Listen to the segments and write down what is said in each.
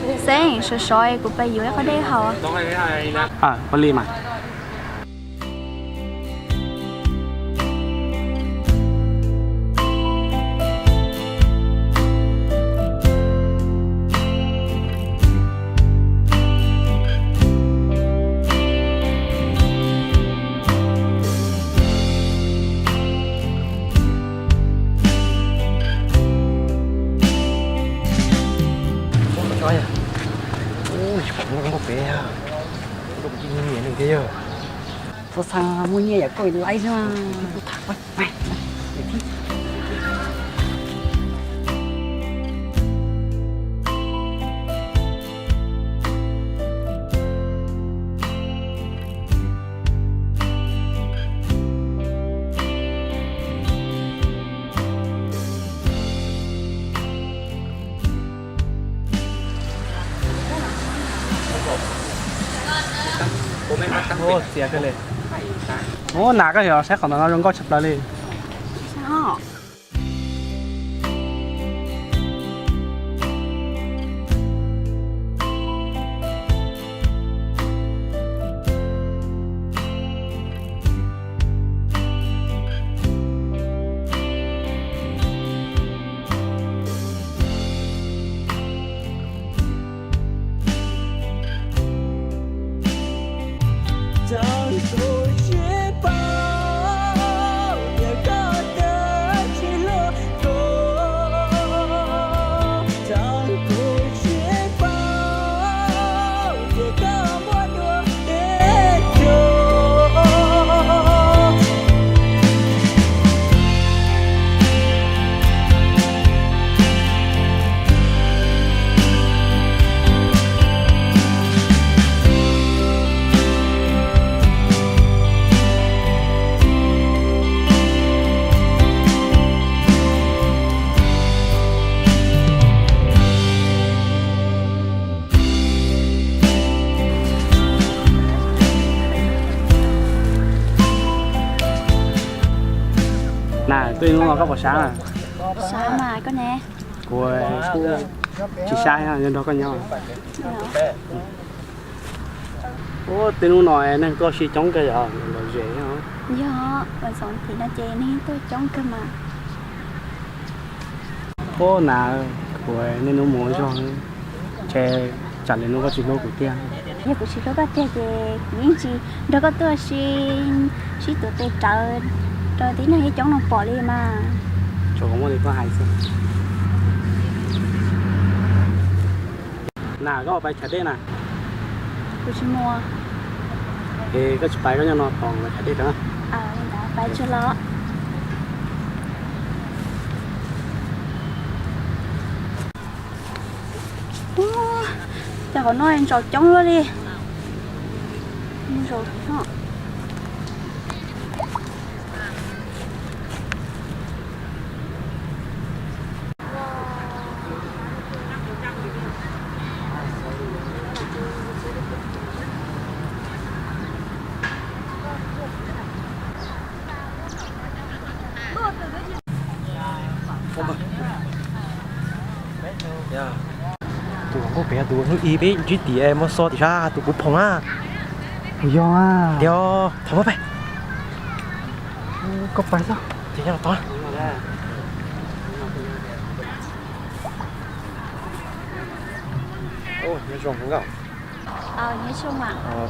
Xeeb, sov sov kuv pais yuav ib qho dej haus. Ua li mas. Txhob xav muaj nyiaj yam koj laiv xwb. Ua txiav kawg li. Ua, nas koj yog saib qhov ntawm no zoo nkauj tshaj plaws li. Nas, tuaj ib hnub no koj puas sab? Sab mas koj ne? Kuv kuj tsis sab, nrog koj nyob. Ua, tej hnub no neeg tuaj sib coob kawg yog lom zem. Yog, vas xov tim no ces neeg tuaj coob kawg mas. Ua, nas, kuv niaj hnub mus ua zog, ntshe tsam lwm hnub koj tsis hlub kuv tiag. Yog kuv tsis hlub koj tiag ces kuv yeej tsis nrog koj tuaj sib, sib tuav tes rawv rau tib neeg ib coob no pom li mas. Tsuas muaj li koj hais xwb. Nas, koj puas pais chav dej na? Kuv tsis mus. Es koj tsis pais, koj nyob no tos kuv pais chav dej rau. Pais tsuag los. Ua, cas qhov no ntsaum coob luaj li. Ntsaum no. Tus hluas nkauj pem yog tus hnub ib peb ntsib tim mos xos tim sab tus kuv phoom na. Yog, yog, thov muab pais. Koj pais xwb. Ces nyob los tod. Nyob zoo nkauj.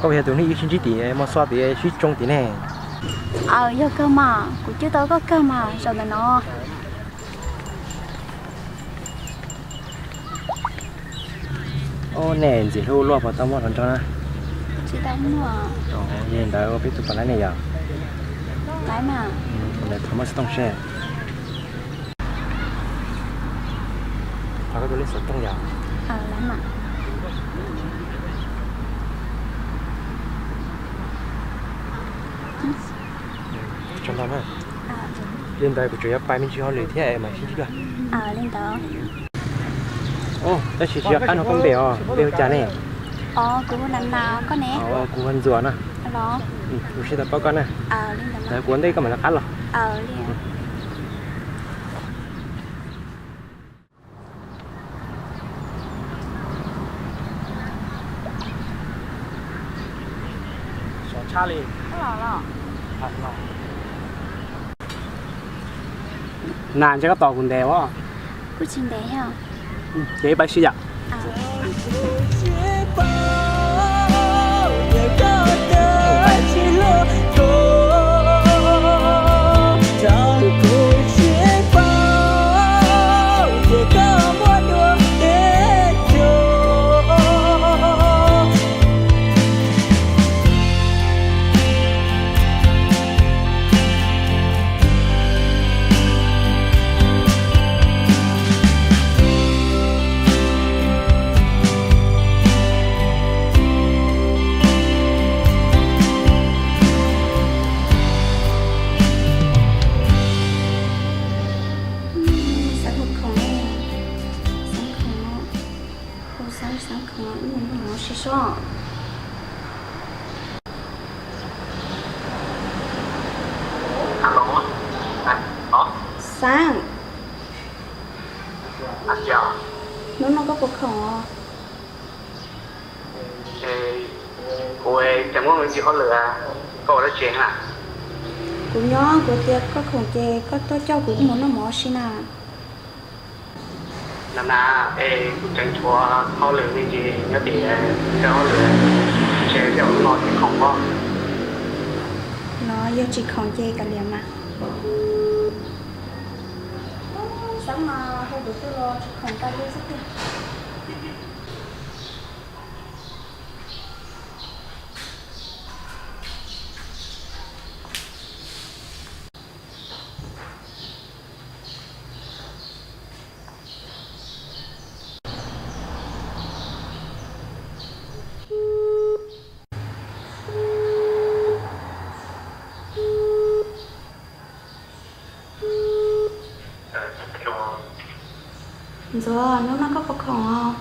Koj yog tus hnub ib sib ntsib tim mos xos tim sib tsoo tim ne? Aws, yog kawg mas, kuv coj tau koj kawg mas zaum ntawm no. Ub, nej ntxim hlub luaj puas tau muaj hluas nraug na? Tsis tau muaj. Yog li ntawd peb tus pom lawv ne yom? Lawv mas. Ntawd thov muab xov tooj seb. Thov koj tus lej xov tooj yom? Tsaug ntau na. Li ntawd kuv tseem yuav pais me ntsis hauj lwm thiab es mam sib ntsib dua. Tab sis tsis nco qab nug koj npe os, npe hu cas ne? Kuv hu Nas Nas, koj ne? Kuv hu Ntxuam na. Kuv sib tau paub koj na. Kuv ua ntej koj mam rov qab los. Li. tshaj li. Nas, ntshe koj tos kuv ntev os. Kuv tsis ntev os. Ces pais sib yam. Xav hu khoom, xav khoom, hu xav xav khoom, wb mus noj mov sib sob. Xav, hnub no koj puas khoom os? Kuv ces muaj me ntsis hauj lwm, koj ua dab tsi na? Kuv nyob, kuv tias koj khoom ces koj tuaj coj kuv mus noj mov si na. Na na, es kuv tseem tshuav hauj lwm me ntsis nyob tim ntawm hauj lwm, ntshe tej zaum hnub no tsis khoom os. No yog tsis khoom ces kav liam mas. Xav mas hu kuv twb los tsis khoom tas li xwb tiag. Ntxuav, hnub no koj puas khoom os?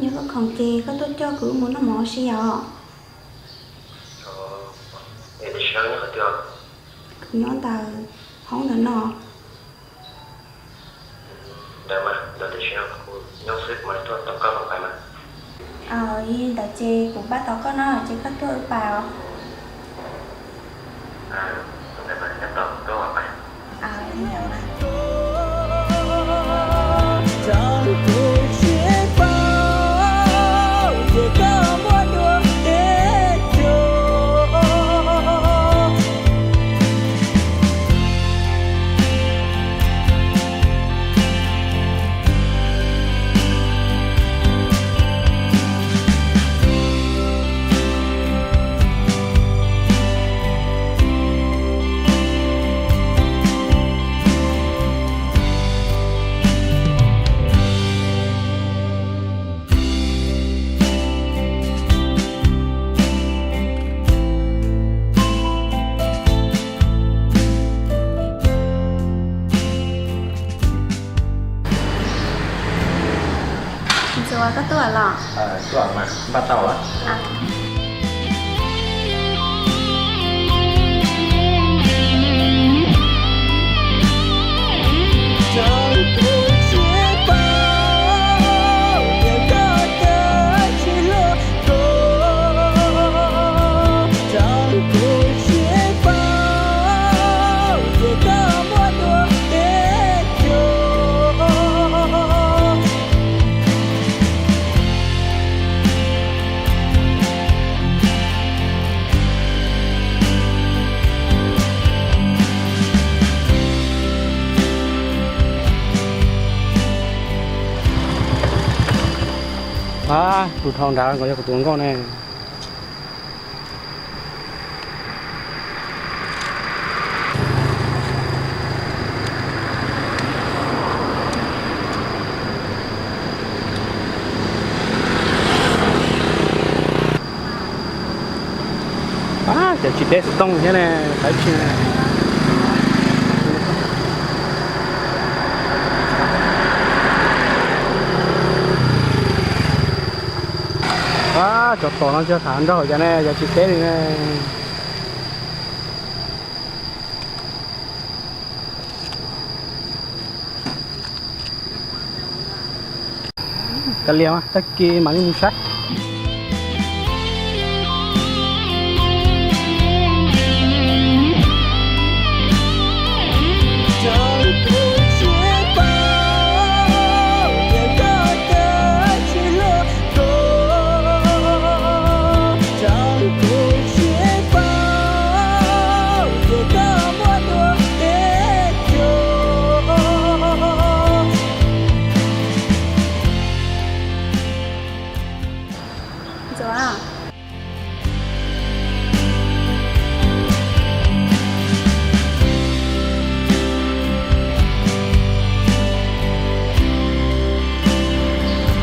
Yog koj khoom ces koj tuaj coj kuv mus noj mov si os. Kuv nyob ntawm hoob ntawm no. Ntawd ces kuv npaj tos koj na, ces koj tuaj wb pais os. Ntxuav, koj tuaj los? Tuaj mas, npaj tau lawm. Ab, tus dhau nrad nkaus yog kuv tus hluas nkauj ne. Ab, cov tsis teb xov tooj thiab ne, tau tsis. Ab, cov tom no tsis tham nrog cov ne, cov tsis teb li ne. Kav liam, tag kis mam li mus saib.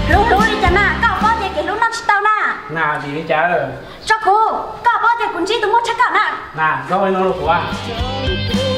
Hlub hlub li cas na, koj paub tias kev hlub noj tsis tau na. Na, vim li cas? Tso kuv, koj paub tias kuv ntsib tus muaj tshaj koj na. Na, zoo li no los kuv.